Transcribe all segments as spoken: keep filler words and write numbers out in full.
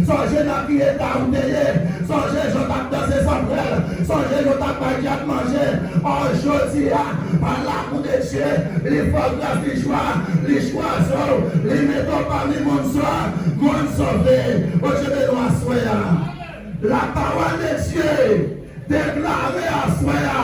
Sonje nan ki eta ou te ye. Sonje jan w t ap danse san prèl. Sonje jan w t ap bay dyab manje. Ò, jodi a, pa la pou de Dye, li fè w gras, li chwa, li chwazi w, li mete w pami moun sa, moun sove. Bondye beni w aswè a. La parole de Dieu deklare aswè a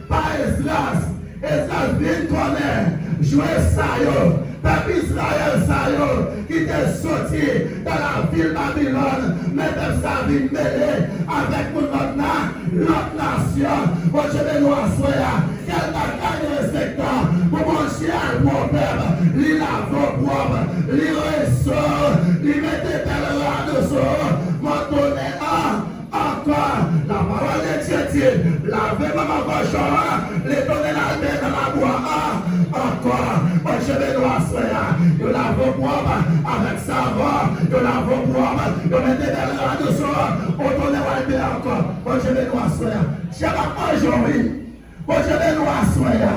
pa Esdras. Esdras vin konnen jwens sa yo, pèp Izrayèl sa yo ki te soti nan lavil Babilòn, men pèp sa vin mele avèk moun lòt na, lòt nasyon. Bondye beni w aswè a. Kèl bagay de respektan pou Bondye al pran pèp, li lave w pwòp, li rese w, li mete bèl rad sou ou, mwen tounen an. Ankò, la parole de Dieu dit, lave manman kòchon an, li tounen al benyen nan labou an. Ankò, Bondye beni w aswè a. Yo lave w pwòp avèk savon, yo lave w pwòp, yo mete bèl rad sou ou, ou tounen w al benyen ankò. Bondye beni w aswè a. Dyab ap manje w, wi. Bondye beni w aswè a.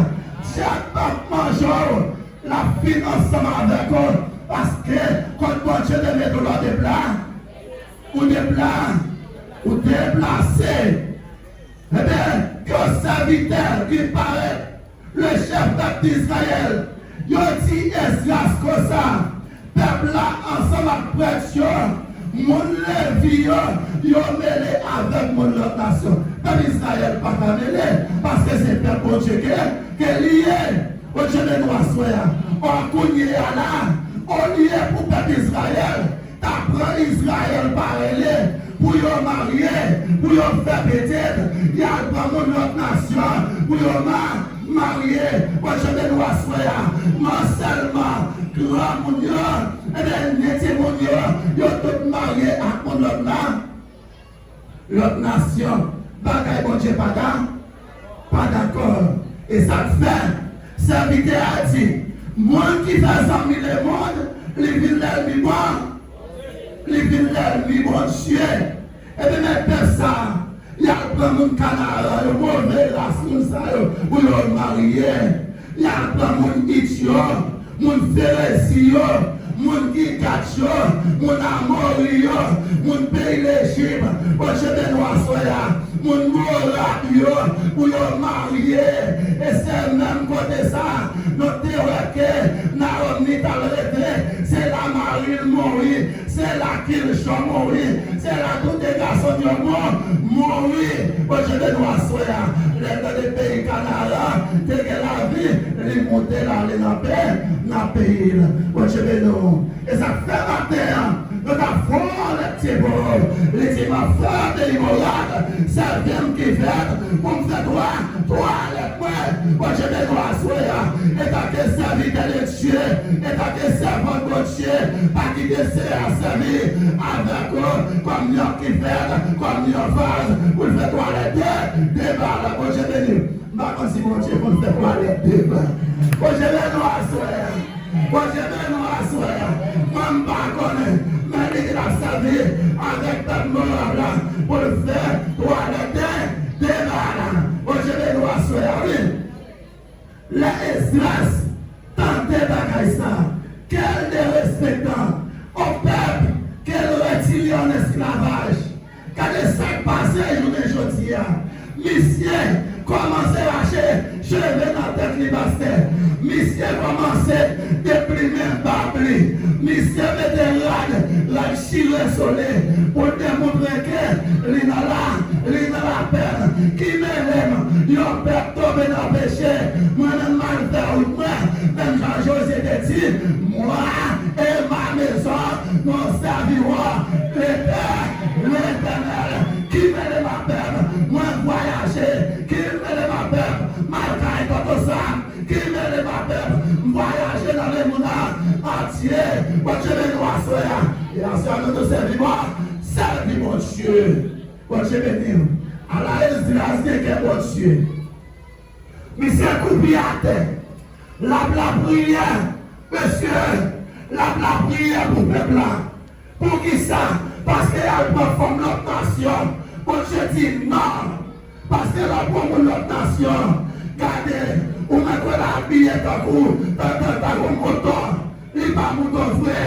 Dyab ap manje w, l ap fini ansanm avèk ou, paske kot Bondye te mete w la, w te pla. Ou te pla, ou deplase. Ebyen, yon sèvitè ki parèt, le chèf pèp Izrayèl, yo di Esdras konsa, pèp la ansanm ak prèt yo, moun Levi yo, yo mele avèk moun lòt nasyon. Pèp Izrayèl pa ka mele, paske se pèp Bondye ke, ke li ye. Bondye beni w aswè a. Ò, kounye a la, olye pou pèp Izrayèl ta pran Izrayèl parèy li pou yo marye, pou yo fè pitit, y al pran moun lòt nasyon pou yo ma-, marye. Bondye beni w aswè a. Mwen sèlman, granmoun yo, ebyen, timoun yo, yo tout marye ak moun lòt la. Lòt nasyon, bagay Bondye pa da-, pa dakò. E sa k fè, sèvitè a di, moun ki fè zanmi lemonn, li vin lènmi Bon-, li vin lènmi Bondye. Ebyen, men pèp sa a, y al pran moun Kanaran yo, move ras moun sa yo, pou yo marye. Y al pran moun It yo, moun Ferezi yo, moun Gigat yo, moun Amori yo, moun peyi Lejip, Bondye beni w aswè a, moun Moab yo, pou yo marye. E se menm kote sa, nou te wè ke Naomi t al rete, se la mari l mouri. Se la Kilchon mouri. Se la tout de gason yo mou-, mouri. Bondye beni w aswè a. Lè l tande peyi Kanaran te gen lavi, li moute l ale nan pe-, nan peyi l. Bondye beni w. E sa k fè maten an, nou ta fon lèt ti bo. Li di, m ap fè peyi Moab sèvi m kivèt pou m fè twa, twalèt mwen. Bondye beni w aswè a. Etanke sèvitè de Dye, etanke sèvant Bondye, pa kite Seyè a sèvi avèk ou kòm yon kivèt, kòm yon vaz pou l fè twalèt de, de bal. Bondye beni. M pa konn si Bondye konn fè twalèt de bal. Bondye beni w aswè a. Bondye beni w aswè a. Mwen m pa konnen, men li di l ap sèvi avèk pèp Moab la pou l fè twalèt de, de bal. Bondye beni w aswè a, wi. Lè Esdras tande bagay sa, kè l derespektan, on pèp ke l retire an esklavaj. Gade sa k pase jounen jodi a. Misye kòmanse rache cheve nan tèt li, pastè. Misye kòmanse deplimen bab li. Misye mete rad, rad chire sou li pou l demontre ke li nan la, li nan lapèn. Ki mele m, yon pèp tonbe nan peche, mwen menm m al fè wout mwen, menm jan Jozye te di, mwen e ma mezon, nou sèvirò Letè-, Letènèl. Ki mele m ak pèp mwen vwayaje, ki mele m ak pèp m al kay Tonton Sam, ki mele m ak pèp m vwayaje nan lemonn antye. Bondye beni w aswè a. E aswè a nou tou sèvi Bon-, sèvi Bondye. Bondye beni w. Ala Esdras gen kè Bondye. Misye koupi atè. L ap lapriyè. Mesye, l ap lapriyè pou pèp la. Poukisa? Paske y al pran fanm lòt nasyon. Bondye di non. Paske lè w pran moun lòt nasyon, gade, ou mèt wè l abiye tankou, tan-, tan-, tankou mouton. Li pa mouton vre.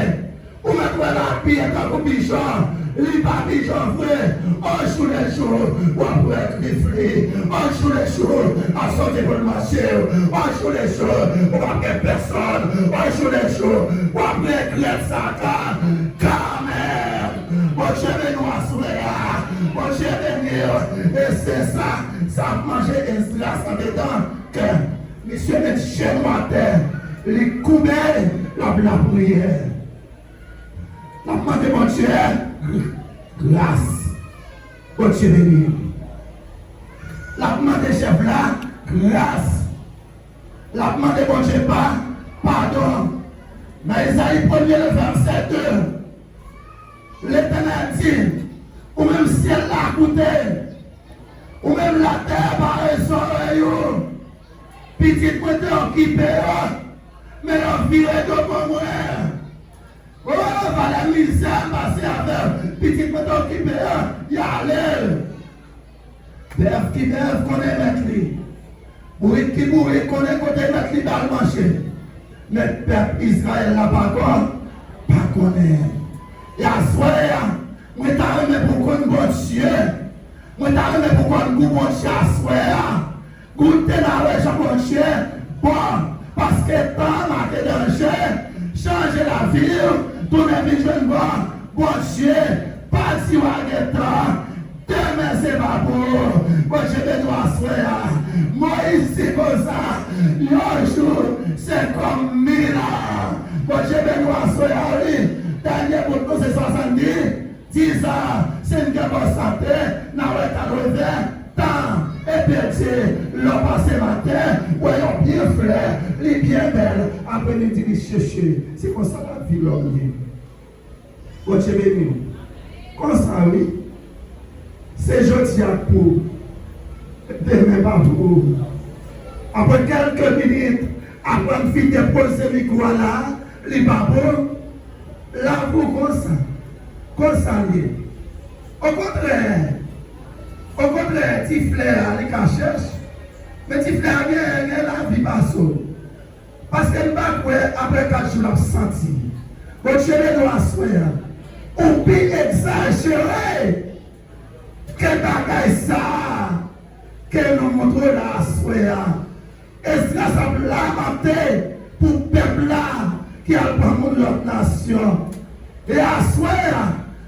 Ou mèt wè l abiye tankou pichon. Li pa pi jan vre. Au jour le jour, w ap wè grif li. Au jour le jour, ap sòti pou l mache w. Au jour le jour, ou p ap gen pèsòn. Au jour le jour, w ap regrèt sa ka, kanmenm. Bondye beni w aswè a. Bondye beni w. E se sa, sa ap manje Esdras andedan kè. Misye met jenou atè, li koube, l ap lapriyè. L ap mande Bondye gras. Bondye beni. L ap mande chèf la gras. L ap mande Bondye pa, padon. Nan Ezayi premye, le vèsè de, Letènèl di, ou menm syèl la, koute. Ou menm latè, bare zòrèy ou. Pitit mwen te okipe yo, men yo vire do ban mwen. O, valè mizè m pase avè pitit mwen te okipe yo, y ale. Bèf ki bèf konnen mèt li. Bourik ki bourik konnen kote mèt li ba l manje. Men pèp Izrayèl la pa kon, pa konnen. E aswè a, mwen ta renmen pou w konn Bondye. Mwen ta renmen pou w konn gou Bondye aswè a. Goute nan rejan Bondye bon, paske tan an make danje. Chanje lavi w, tounen vin jwenn bon Bondye. Pa di w a gen tan, demen se pa pou ou. Bondye beni w aswè a. Moyiz di konsa, yon jou se kòm mil an. Bondye beni w aswè a, wi. Dènye bout nou se swasanndiz. Dizan, si n gen bon sante, n a wè katreven tan. Epi di, lè w pase maten, w wè yon pye flè, li byen bèl, apremidi li cheche. Se konsa lavi lòm ye. Bondye beni w. Konsa wi. Se jodi a k pou ou. Demen pa pou ou. Apre kèlke minit, apre m fin depoze mikwo a la, li pa bon. Lavi w konsa. Konsa l ye. Okontrè, okontrè, ti flè a, li ka chèch, men ti flè a gen, gen lavi pase w. Paske m pa kwè apre kat jou l ap santi. Bondye beni w aswè a. Ou pi egzajere ke bagay sa a ke nou montre w la aswè a. Esdras ap lamante pou pèp la ki al pran moun lòt nasyon. E aswè a,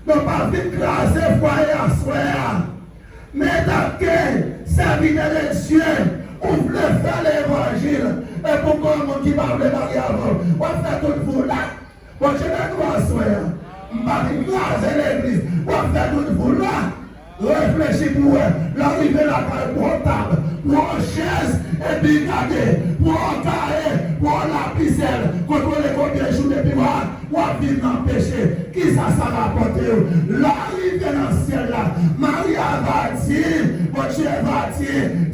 nou pa vin kraze fwaye aswè a. Men etanke sèvitè de Dye, ou vle fè levanjil, e pou gon moun ki pa vle marye avè w, w ap fè tout vou la. Bondye beni w aswè a. M pa vin kraze legliz. W ap fè tout vou la. Reflechi pou w wè. Lè w rive lakay, pran yon tab, pran yon chèz, epi gade, pran yon kaye, pran yon lapizèl, kontwole konbyen jou depi w a, w ap viv nan peche. Kisa sa rapòte w? Lè w rive nan syèl la, Maria va di, Bondye va di,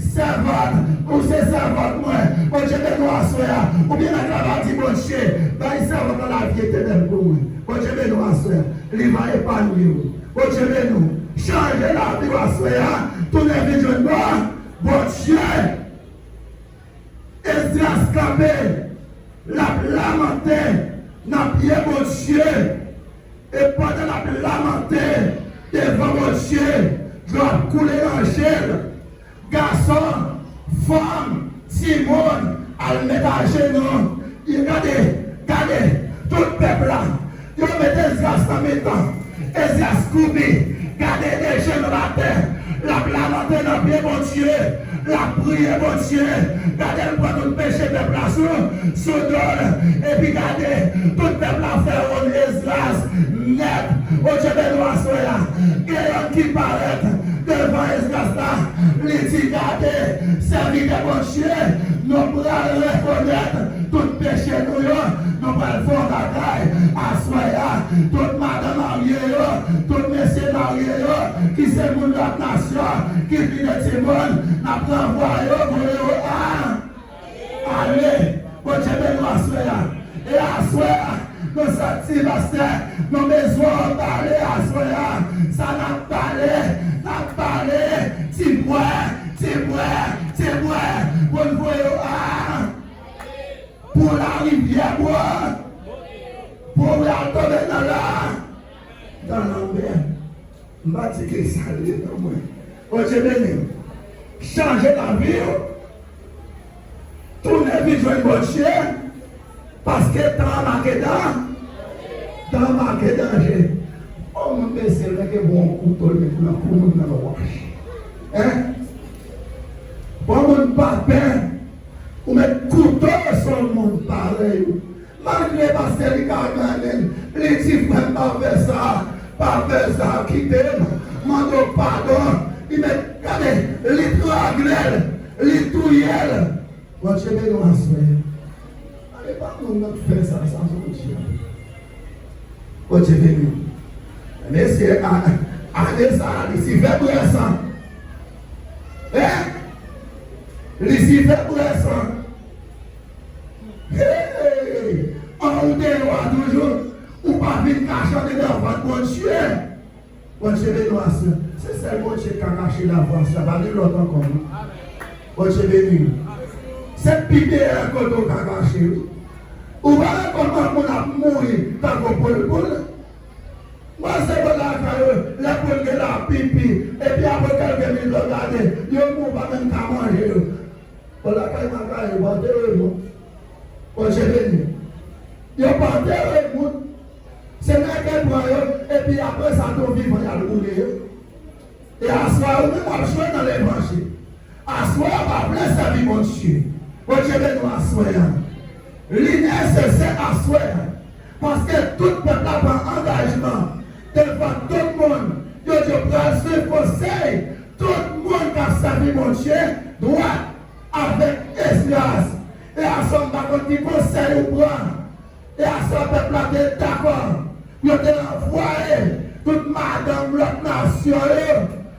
sèvant, ou se sèvant mwen. Bondye beni w aswè a. Oubyen nèg la va di, Bondye, bay sèvant lan lavi etènèl pou mwen. Bondye beni w aswè a. Li va epanye w. Bondye beni w. Chanje lavi w aswè a. Tounen vin jwenn mwen. Bondye. Esdras kanpe, l ap lamante nan pye Bondye. E pandan l ap lamante devan Bondye, dlo ap koule nan je l. Gason, fanm, timoun, al met ajenou. Gade, gade, tout pèp la, yo met Esdras nan mitan. Esdras kouri, gade, de jenou atè, l ap lamante nan pye Bondye, l ap priye Bondye. Gade, l pran tout peche pèp la sou, sou do l. Epi gade, tout pèp la fè wonn Esdras nèt. Bondye beni w aswè a. Gen yonn ki parèt devan Esdras la, li di, gade, sèvitè Bondye, nou pral rekonèt tout peche nou yo, nou pral fè yon bagay aswè a. Tout madanm marye yo, tout mesye marye yo, ki se moun lòt nasyon, ki vin de timoun, n ap ranvwaye yo, voye yo a, ale. Bondye beni w aswè a. E aswè a, nou santi, pastè, nou bezwen w pale aswè a. Sa n ap pale, n ap pale, ti bwè, ti bwè, ti bwè, pou n voye yo a. Pou larivyè bwè, pou w al tonbe nan la, nan lanmè. M pa di ke sa l ye non mwen. Bondye beni w. Chanje lavi w. Tounen vin jwenn Bondye. Paske tan an make dan, tan an make danje. Fò moun mesye l gen bon kouto l met nan kou moun nan wach. Hein? Fò moun pa pen ou met kouto sou moun parèy ou. Malgre pastè li ka gade l, li di frè m pa fè sa, pa fè sa, kite m, mande w padon. Li met, gade, li trangle l, li touye l. Bondye beni w aswè. Gade pa moun nan k fè sa, sa se Bondye. Bondye beni w. Mesye, a, ane sa, Lisifè pran san. Hein? Lisifè pran san. Hey! An ou deyò a toujou, ou pa vin kache andedan vant Bondye. Bondye beni w aswè. Se sèl Bondye k ka kache lavi w aswè, pa gen lòt ankò non. Bondye beni w. Se pi deyò kote w ka kache wi. Ou pa wè kòman moun ap mouri tankou poul poul? Mwen se bon lakay yo, lè poul gen la pipi, epi apre kèlke minit lè w gade, yo mou pa menm ka manje yo. Bon lakay makay yo pa antere moun. Bondye beni. Yo pa antere moun. Se nèg yo pran yo, epi apre sa tou vivan y al boule yo. E aswè a ou menm w ap jwe nan levanjil. Aswè a w pa vle sèvi Bondye. Bondye beni w aswè a. Li nesesè aswè a. Paske tout pèp la pran angajman devan tout moun. Yo di yo pral swiv konsèy tout moun k ap sèvi Bondye dwat avèk Esdras. E aswè m pa konn ki konsèy ou pran. E aswè pèp la te dakò pou yo te anvwaye tout madanm lòt nasyon yo